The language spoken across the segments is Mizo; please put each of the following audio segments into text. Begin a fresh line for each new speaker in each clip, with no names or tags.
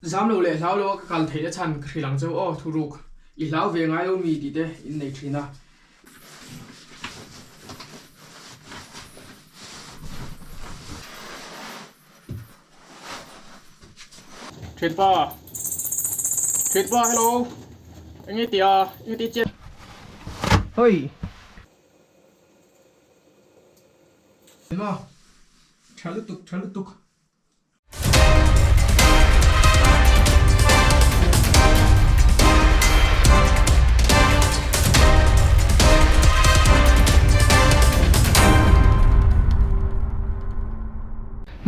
Zam lo leh hlau lo a ka kal theih na chhan ka hrilh ang cheu aw thuruk i hlau ve ngai lo mi tih te in nei thin a. Thianpa Thianpa hello enge tia enge ti chian Hoi Maw tha lutuk tha lutuk.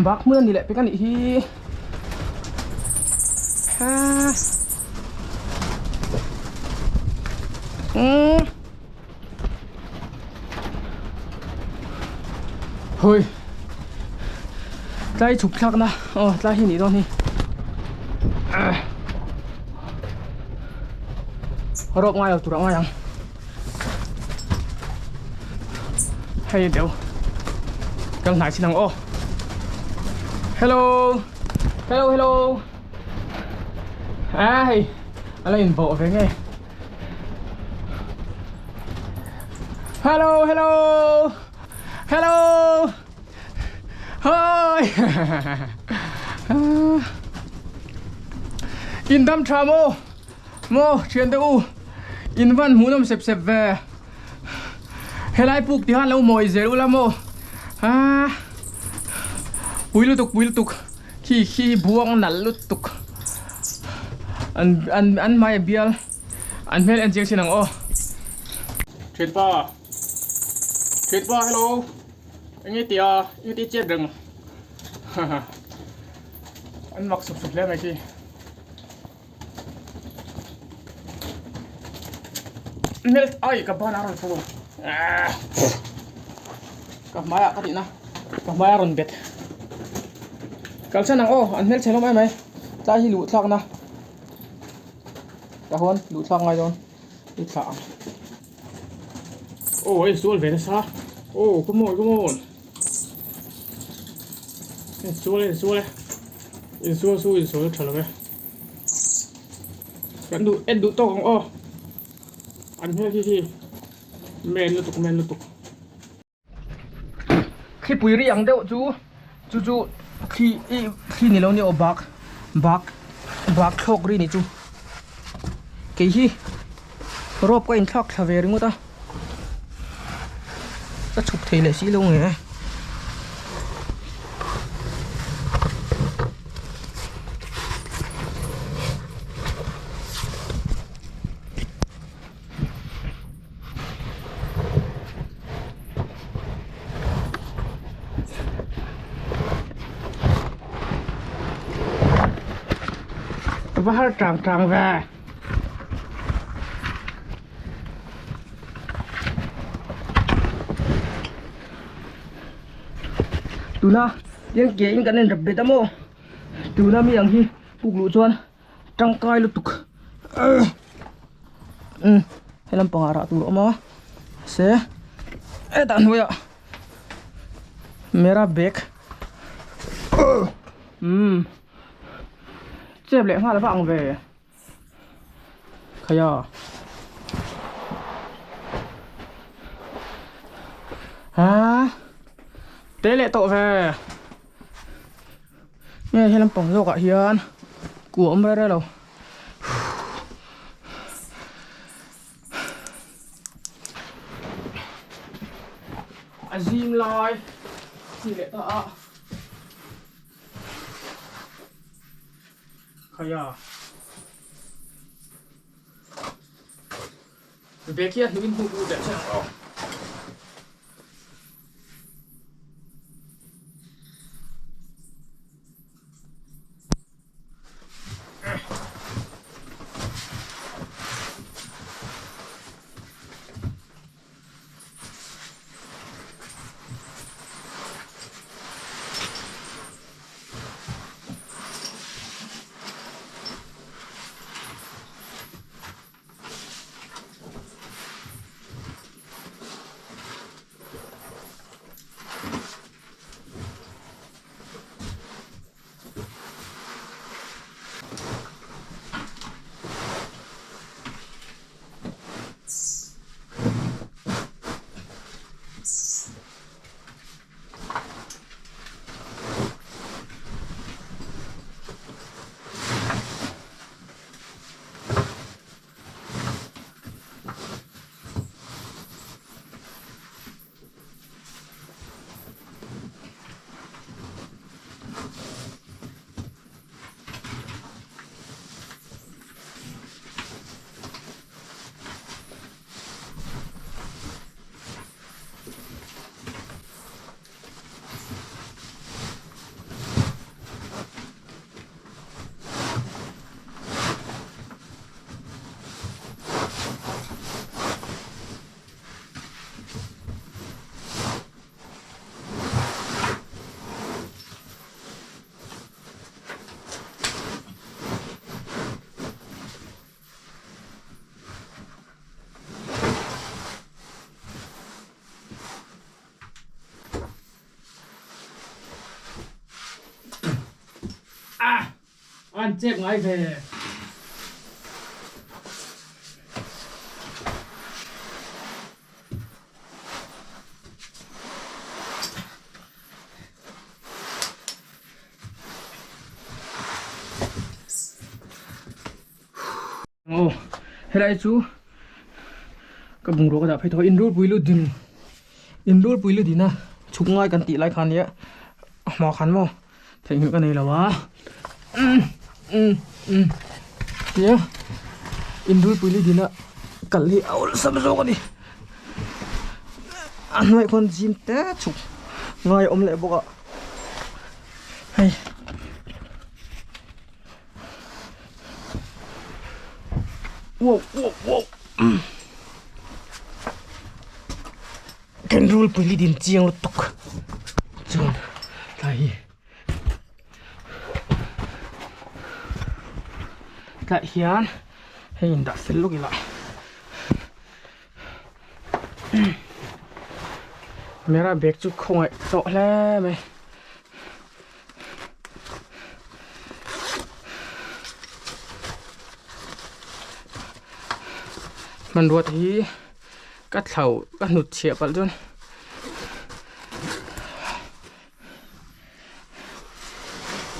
Bak hmun a ni leh pek a nih hi ha umm Hawi tlai chhuk thlakna aw tlai hi nih dawn hi rawp ngai lo tur a ngai ang hei deuh kal hnai chin ang aw hello hello hello a hei a la inbawh ve nge. Hello, hello, hello. Hi. In dam tha maw? Maw thian te u. In van hmuh nawm sep sep ve. Helai puk ti han lo mawi zel ula maw? Ha. Pui lutuk, pui lutuk. Khi khi buang nalh lutuk. An an an hmai a bial. An hmel en chiang sin ang aw. Thianpa Thianpa hello enge tia enge ti chet reng an mak sup sup hle mai khi hmel ai ka ban a rawn fu ka hmai ah ka tihna ka hmai a rawn bet kalsan ang aw an hmelchhe hlawm em mai tlai hi luh thlakna. Tah huan luh thlak ngai dawn i thlah ang. Aw hei sual ve nasa aw come on come on hei sual e sual e insual chu insual tha lo e kan duh en duh tawk ang aw an hmel khi khi men lutuk men lutuk. Thlipui ri ang deuh chu chu chu thli ih thli ni lo ni aw bak bak bak thlawk ri ni chu kei hi rope ka inthlak thla ve ringawt a ka chhuk thei leh si lo nge. Va har tang tang ve. Tuna tiang ke in kan in rap bet a maw tuna mi ang hi puk luh chuan tangkai lutuk umm he lampangah rah tur a awm a se hetah hnuaiah mera bag umm chep leh nghal vang ve khaia ha te leh tawh ve. Nge he lampang zawkah hian kua awm rei rei lo. A zim lai chi leh ta a. Khaia. Bag hi a hnuin hmuh duh leh che ang aw. An chep ngai ve. Aw helai chu ka bungrua ka dah phei tawh a inrulpui lu din inrulpui lu dina chhuk ngai kan tih lai khan nia a hma khan maw theihnghilh ka nei lo a umm umm umm tia inrulpui lu dina kal hi a awlsam zawk a ni a hnuaiah khuan zim te chhuk ngai a awm leh bawk a hei. Wow wow wow kan rulpui hi din chiang lutuk chuan tlai hi tlai hian hei in dah fel lawk ila camera bag chu khawngaih tawh hle mai. Hmanrua te hi ka thlau ka hnut chhiah palh chuan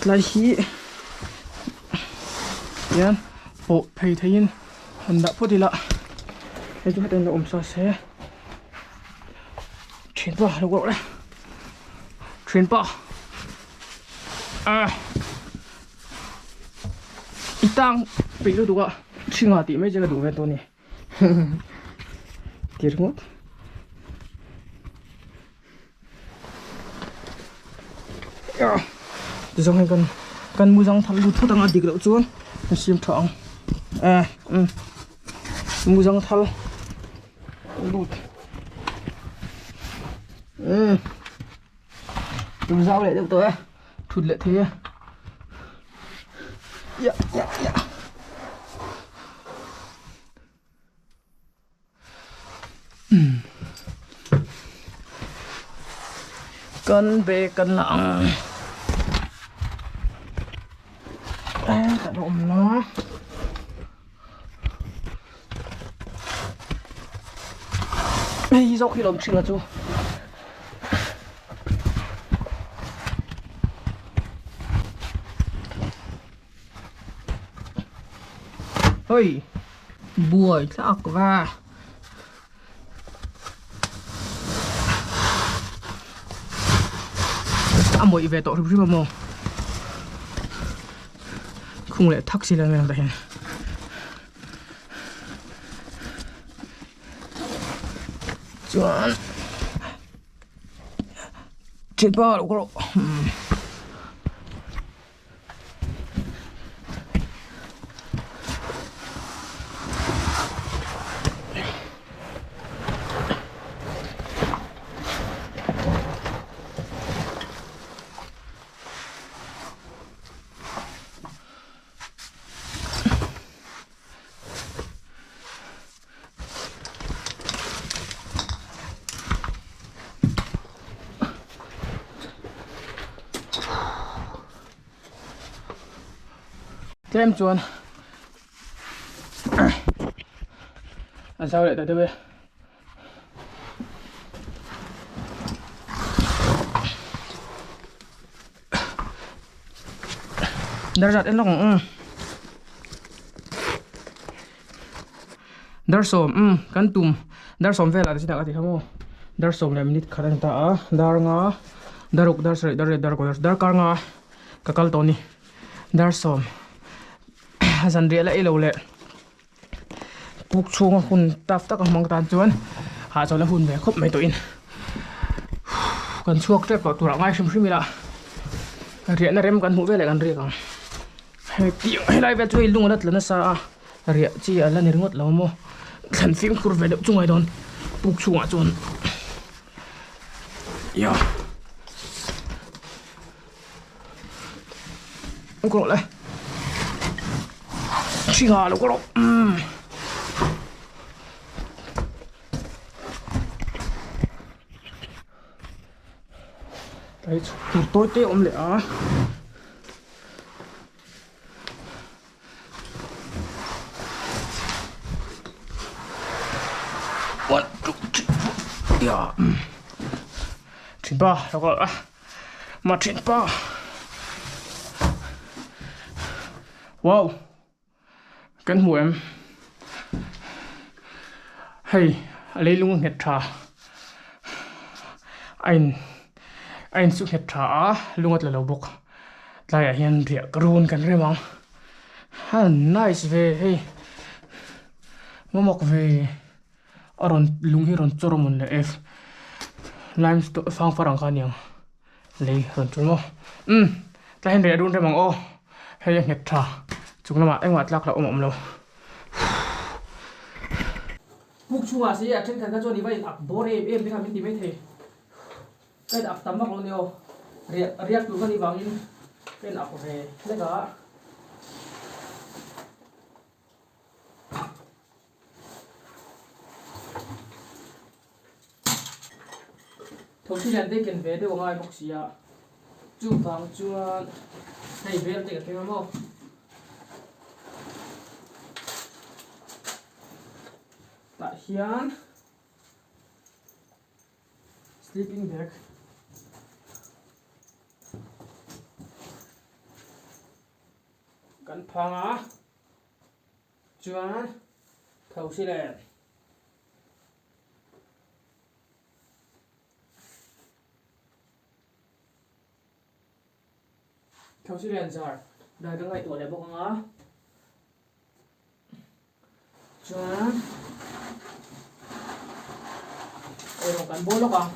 tlai hi hian pawh phei theiin han dah phawt ila hei chu hetiang lo awm sa se thianpa lo kawrh le. Thin pawh ah i tang peih lutuk a thinga tih mai che ka duh ve tawh a ni ti ringawt tizawng hian kan kan mu zang thal lut phawt ang a dik loh chuan kan siam tha ang eh um mu zang thal lut. Ừ. Tum zau leh deuh tawh e. Thut leh thei e. Ya ya ya. Kan be kan la ang. Eh, tak ada om lah. Hei zawk hi lawm thin a chu. Hei buai thlak va. A mawih ve tawh hrim hrim a maw. Khung leh thak si lai mai ang tah hian. Chuan thianpa lo kawr rawh. Tlem chuan a zau leh ta deuh e. Dar zat en lawk ang umm dar sawm umm kan tum dar sawm velah te chin ah ka ti kha maw dar sawm leh minute khat a ni ta a dar nga dar ruk dar sarih dar riat dar kaw dar kar nga ka kal tawh a ni dar sawm zanriah la ei lo leh. Puk chhunga hun taf taka hmang tan chuan hahchawlh a hun ve khawp mai tawhin kan chhuak tep tawh turah ngai hrim hrim ila riahna rem kan hmuh veleh kan riak ang hei tiang helai vel chu hei lung a la tla nasa a riah chi a la ni ringawt lo maw thlan fimkhur ve deuh chu ngai dawn puk chhungah chuan ia Lo kawrh le. Hringa lo kawrh. Um. Tlai chhuk tur tawi te awm leh a. One, two, three, four. Yeah. Thinpa, lo a. Ma thinpa. Wow. Kan hmu em? Hei a leilung a nghet tha. A in a in chu nghet tha a, lung a tla lo bawk. Tlaiah hian riah ka run kan rem ang. A nice ve hei. Mamak ve a rawn lung hi rawn chawr a mawn le f limestone fangfar ang kha a niang lei rawn chawr maw umm tlai hian riah run rem ang aw hei a nghet tha chung lamah engmah tlak hlauh awm a awm lo. Puk chhungah si a thenkhat kha chuan i va in ak bawr em em te kha min ti maithei ka in ak tam vak lo a ni aw riah riak tur ka nih vangin ka in ak ve hlek a. Thosi lian te ken ve deuh a ngai bawk si a, chuvang chuan hei vel te ka keng a maw. Tah hian sleeping bag kan phang a. Chuan thosi len thosi len zar dan ka ngaihtuah leh bawk ang a chuan erawh kan bawl lawk ang.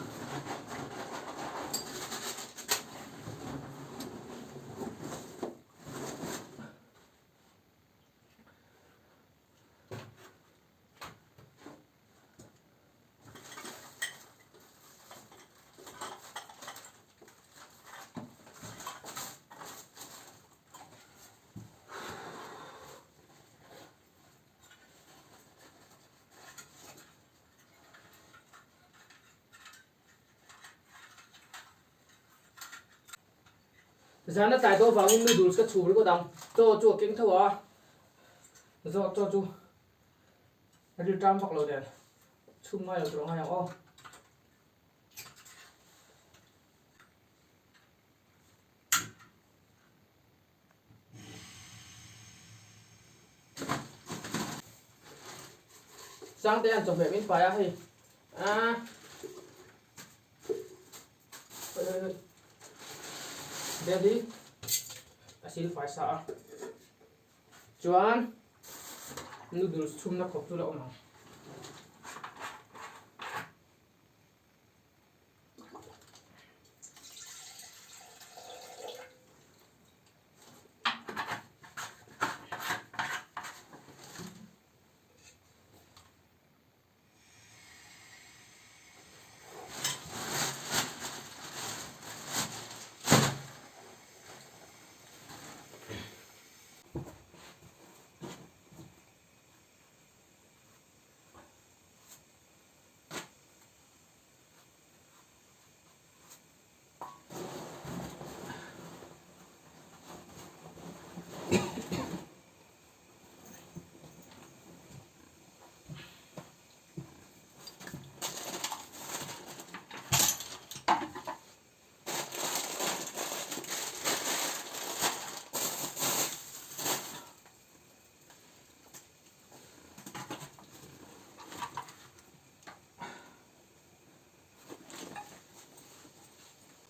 Zan a tlai dawh vangin noodles ka chhum ringawt ang. Chaw chu a keng tho a, zawh chaw chu ril ṭam vak lo nen chhum ngai lo tur a ngai ang aw. Sangte an chawhmeh min pai a hei a. Bel hi a sil fai sa a chuan noodles chhumna khawp chu la awm ang.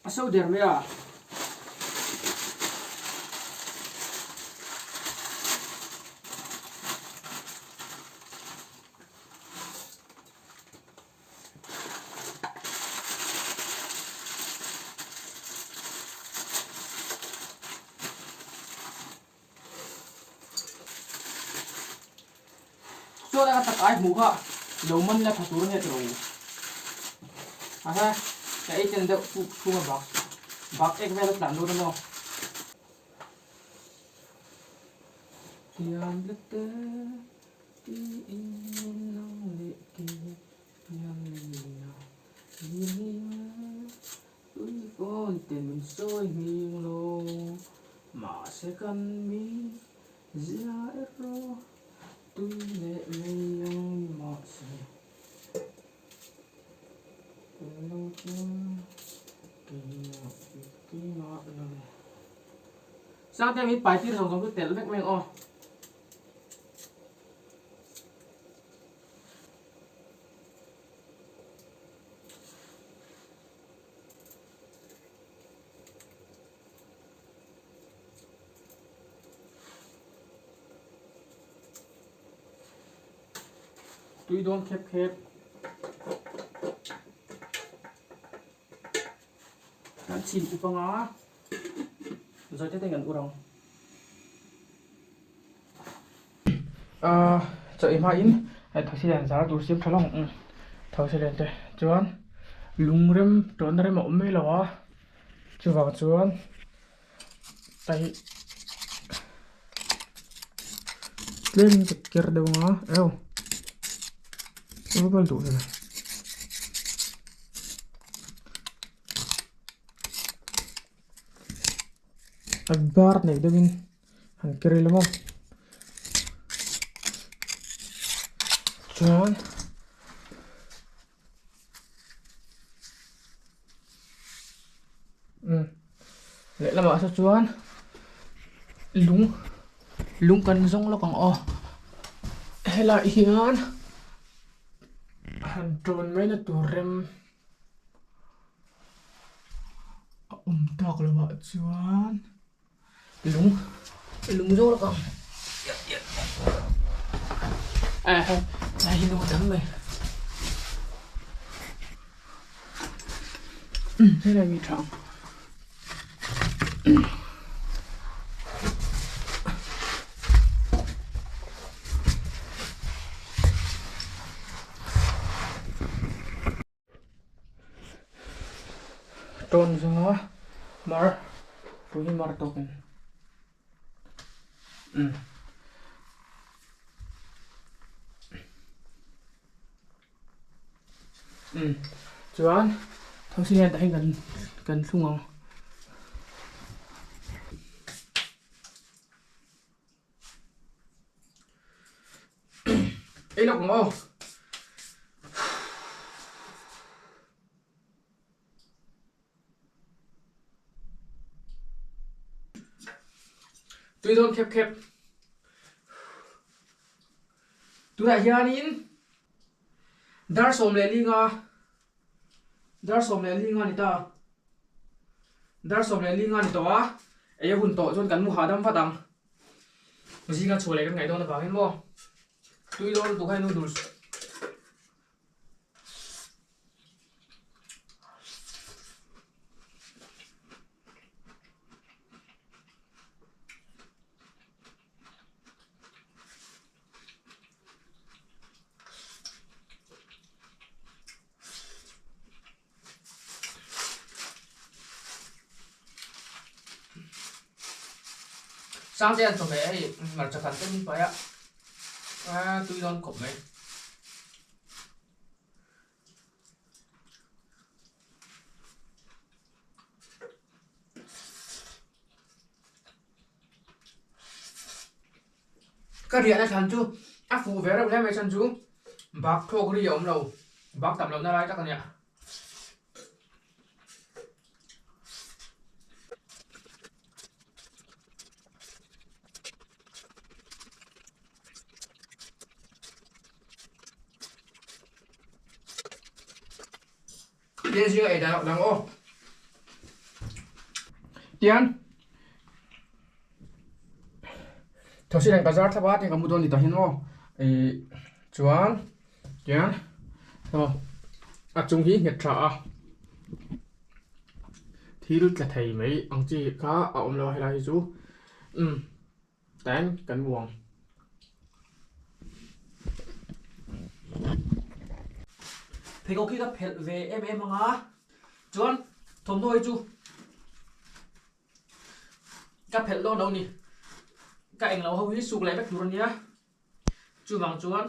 A so der mai a. Chuan a tak ai hmuh kha lo man la tha tur a nia tiro a ha ka ei ten deuh puk chhung a bak bak ek vel a tlan dawn a maw. Tiang te tiin nang leh kei tiang leh Tui pawn te min sawi nghing lo, mahse kan mi zia erawh tui leh mei ang ni mahse. Sangte min pai tir zawng zawng chu telh vek mai ang aw. Tui dawn khep khep. Kan chhin up anga zawi te te kan ur ang. Ahh chaw ei hmain hei thosi len zar tur siam tha lo ang thosi len te chuan lungrem tawnna rem a awm mai lo a chuvang chuan hei tlem in ka ker deuh ang a eo val duh ve. A bar nei deuhin han ker ila maw chuan umm lehlamah saw chuan lung lung kan zawng lawk ang aw helaiah hian han tawn mai na tur rem. A awm tak lo ah chuan lung lung zawk lawk ang a hi lung tam mai helai mi tha ang. Tawn zawnga mar tui hi mar tawkin umm umm chuan thosi hian tah hian kan kan thlung ang. Ei lawk ang aw. Tui dawn khep khep. Tunah hianin dar 15 dar 15 ni ta. Dar 15 ni tawh a, ei a hun tawh chuan kan mu hahdam vat ang. Zinga chhuah leh kan ngaih dawn avangin maw tui dawn lutuk a noodles. Sangte an chawhmeh hei hmarcha khan te min pai a tui dawn khawp mai. Ka riahna thlan chu a fuh ve reuh hle mai chhan chu bak thawk ri a awm lo bak tam lohna lai tak a nia. Tian zinga ei dan dang aw. Tian Thosi nen ka zar thlap a tiang ka mu dawn ni tah hian aw. Ih chuan tian aw a chung hi nghet tha a thil tla thei mai ang chi kha a awm lo a helai hi chu umm tan kan mu ang. Pheikhawk hi ka phelh ve em em ang a chuan thawmhnaw hi chu ka phelh dawn lo a ni ka englo ho hi suk leh vek tur a nia chuvang chuan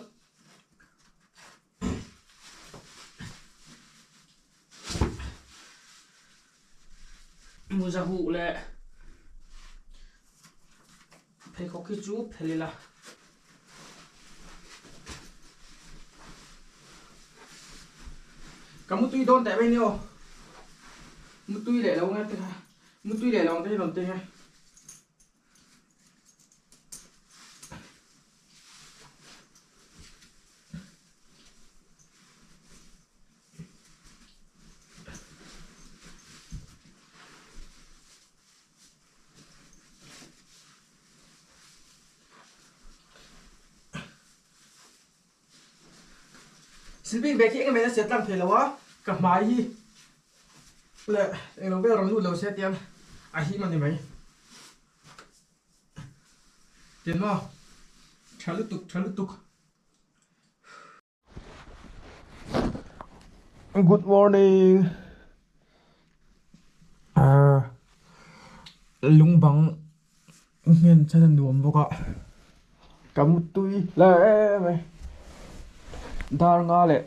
Muzahuh leh pheikhawk hi chu phelh ila. Ka mutui dawn teh mai ni aw. Mutui leh lo nge te kha. Mutui leh lo ang te hi rawn ti nge. Sleeping bag hi eng emaw in a set tlang thei lo a, ka hmai hi leh englo vel rawn lut lo se tiang a him a ni mai. Tian maw? Tha lutuk, tha lutuk. Good morning. Lungbang nghen chan a nuam bawk a ka mutui hle mai dar nga leh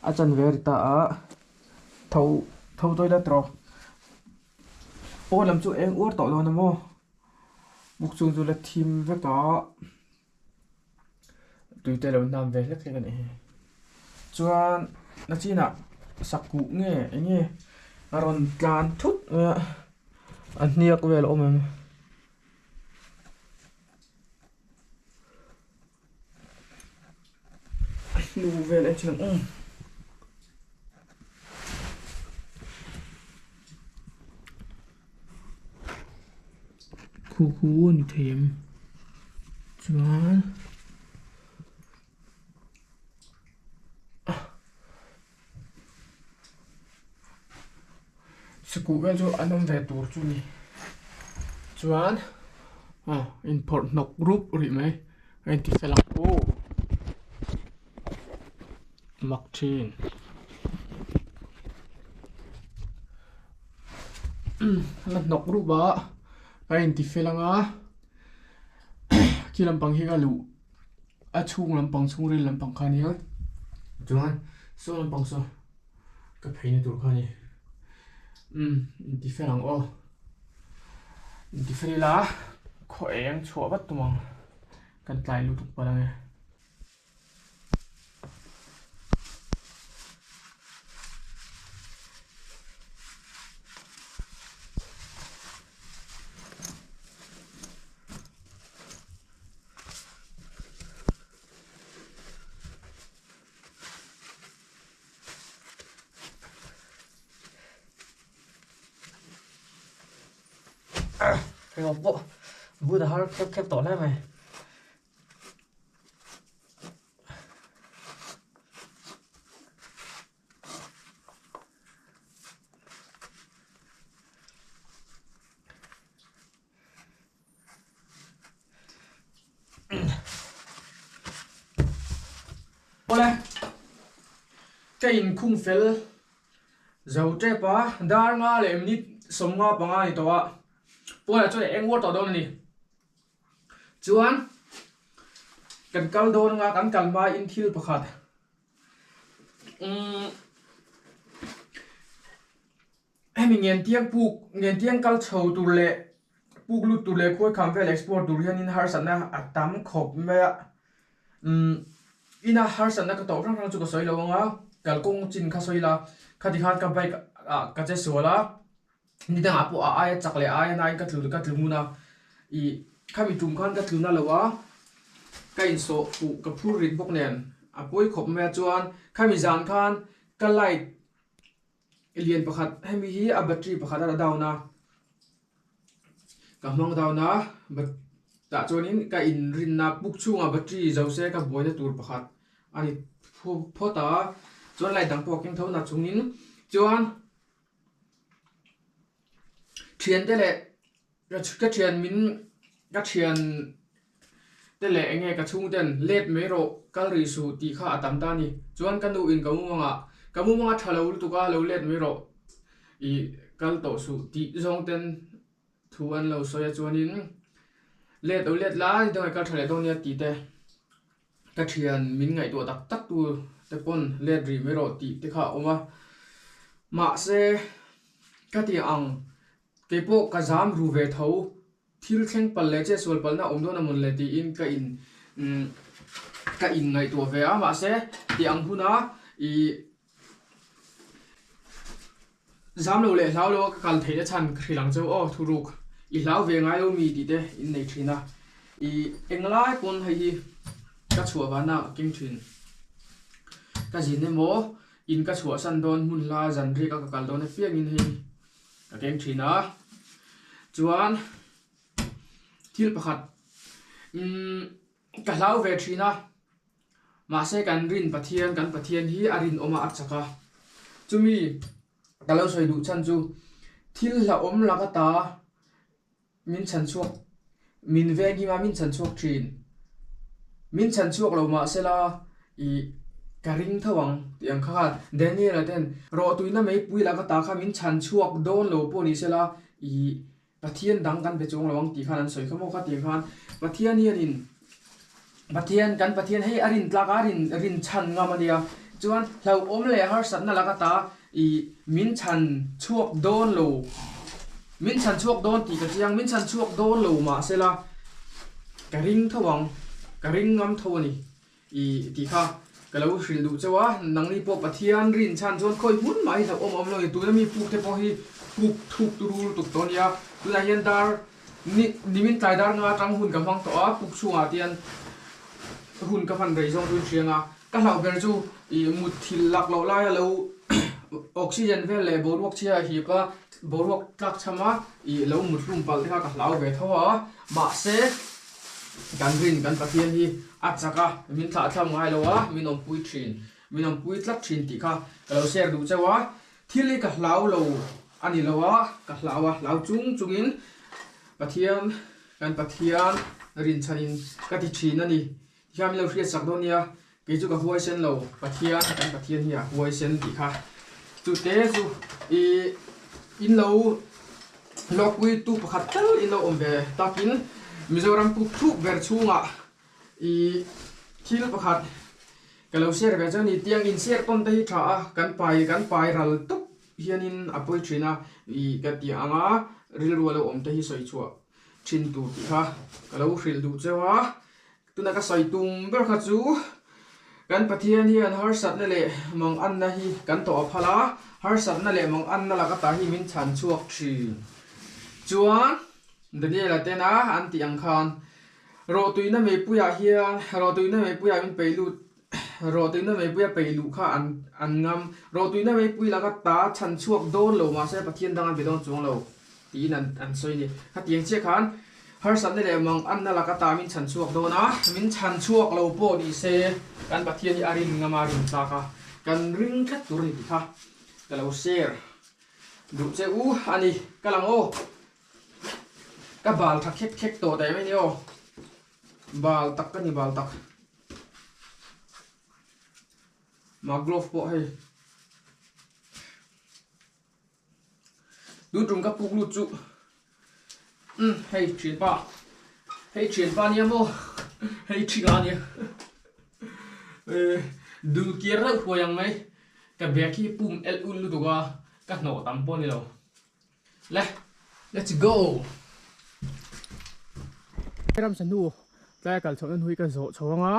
a chanve a ri ta a tho tho toilet rawh pawn lam chu eng uar tawh dawn a maw buk chung chu la thim vek a. Tui te lo hnam ve hlek hlek a nih hi chuan nachinah sakuh nge eng nge a rawn tlan thut mai a a hniak vel a awm em a hnu vel en chin ang um. Khu khu a ni thei em chuan sikul vel chu an awm ve tur chu a ni chuan aw inphawrh hnawk rup rih mai a inti fel ang aw mak thin. La hnawk rup a a inti fel ang a khi lampang hi ka luh a chhung lampang chhungril lampang kha a nia chuan saw lampang saw ka pheina tur kha a ni umm inti fel ang aw inti fel ila khaw eng chhuah vat tum ang kan tlai lutuk palh ang e. Hei pawh vun a har khep khep tawh hle mai. Awle ka inkhung fel zo tep a dar nga leh minute 55 a ni tawh a pawnah chuan eng uar tawh dawn a ni. Chuan kan kal dawn anga kan kal hmain thil pakhat umm hemi ngentiang puk ngentiang kal chho tur leh puk lut tur leh khawi kham vel explore tur hianin harsatna a tam khawp mai a umm ina harsatna ka tawh hrang hrang chu ka sawi lo anga kalkawng chin kha sawi ila khati khan ka bike ah ka che sual a. Ni dangah pawh a aia chak leh a aia nain ka tlu ka tlu ngun a, ih khami tum khan ka tlu na lo a, ka insawh fuh ka phur rit bawk nen a pawi khawp mai a chuan khami zan khan ka light lian pakhat hemi hi a battery pakhat a la down a, ka hmang down a bat tah chuanin ka inrinna buk chhungah battery zo se ka buaina tur pakhat a ni phawt a, chuan light dang pawh a keng tho na chungin chuan. Thiante leh ka thian min ka thian te leh eng nge ka chhung ten let mai rawh kal rih suh tih kha a tam ta a ni. Chuan ka nu in ka mumang ah ka mumang a tha lo lutuk a lo let mai rawh ih kal tawh suh tih zawng ten thu an lo sawi a chuanin let lo let lai deuh a kal tha leh dawn nia tih te. Ka thian min ngaihtuah tak tak tu te pawn let rih mai rawh tih te kha a awm a, mahse ka ti ang keipawh ka zam ru ve tho, thil thleng palh leh che sual palhna awm dawn a mawn le tiin ka in ka in ngaihtuah ve a, mahse ti ang huna ih zam lo leh hlau lo a ka kal theihna chhan ka hrilh ang cheu aw thuruk i hlau ve ngai lo mi tih te in nei thin a ih englai pawn hei hi ka chhuah vana ka keng thin ka zin emaw in ka chhuahsan dawn hmun hla zan riak a ka kal dawn apiangin hei ka keng thin a chuan thil pakhat umm ka hlau ve thin a. Mahse kan rin Pathian, kan Pathian hi a rinawm a, a chak a. Chumi ka lo sawi duh chhan chu thil hlauhawm laka ta min chhan chhuak, min veng him a, min chhan chhuak thin. Min chhan chhuak lo mahsela ih ka ring tho ang tih ang kha khan Daniel-a ten rawhtuina meipui laka ta kha min chhan chhuak dawn lo pawh ni sela ih Pathian dang kan be chuang lo ang tih khan an sawi kha maw kha tih khan Pathian hianin Pathian kan Pathian hei a rin tlak a rin rin chhan ngam a nia chuan hlauhawm leh harsatna laka ta ih min chhan chhuak dawn lo min chhan chhuak dawn tih ka chiang min chhan chhuak dawn lo mahsela ka ring tho ang ka ring ngam tho a ni. I tih kha ka lo hrilh duh chauh a, nangni pawh Pathian rin chhan chuan khawi hmun mah hi hlauhawm a awm lo ni, tuna mi puk te pawh hi puk thuk turu lutuk tawh a nia, tunah hian dar ni nimin tlai dar nga atang hun ka hmang tawh a, puk chhungah te hian hun ka hman rei zawng chu in hriang a, ka hlauh ber chu i mut thil lak loh laia lo oxygen vel leh boruak chhia a hip a, boruak tlak chham a i lo mut hlum palh te kha ka hlau ve tho a, mahse. Kan rin kan Pathian hi a chak a, min thlah thlam ngai lo a, min awmpui thin, min awmpui tlat thin tih kha ka lo share duh chauh a, thil hi ka hlau lo a ni lo a, ka hlau a, hlau chung chungin Pathian, kan Pathian rinchhanin ka ti thin a ni tikhan min lo hriatsak dawn nia, kei chu ka huaisen lo, Pathian, kan Pathian hi a huaisen tih kha chute chu ih in lo. Hlawkpuitu pakhat tal in lo awm ve takin Mizoram puk thuk ber chhungah i thil pakhat ka lo share ve chu a ni. Tiang in share tawn te hi tha a, kan pai kan pai ral tawp hianin a pawi thin a, i ka tih anga rilru a lo awm te hi sawi chhuah thin tur tih kha ka lo hrilh duh cheu a. Tuna ka sawi tum ber kha chu kan Pathian hian harsatna leh manganna hi kan tawh a phal a, harsatna leh manganna laka ta hi min chhan chhuak thin. Chuan Daniela tena an tih ang khan rawhtuina meipuiah hian rawhtuina meipuiah min peih lut rawhtuina meipuia peih luh kha an an ngam. Rawhtuina meipui laka ta chhan chhuak dawn lo mahse Pathian dang an be dawn chuang lo. Tiin an an sawi a ni. Khatiang chiah khan harsatna leh mang anna laka ta min chhan chhuak dawn a, min chhan chhuak lo pawh ni se kan Pathian hi a rin ngam a, rin tlak a, kan ring tlat tur a ni tih kha ka lo share duh che u a ni. Ka lang aw, ka bal tha khek khek tawh daih mai ni aw, bal tak ka ni bal tak. Mah glove pawh hei. Tun tum ka puk lut chu umm hei thianpa hei thianpa nia maw hei thinga nia eh dul kiar reuh huai ang mai ka bag hi pum elh ul lutuk a ka hnawh tam pawh a ni lo le let's go ramsa hnu tlai a kal chhoh na hnu hi ka zawh chho ang a.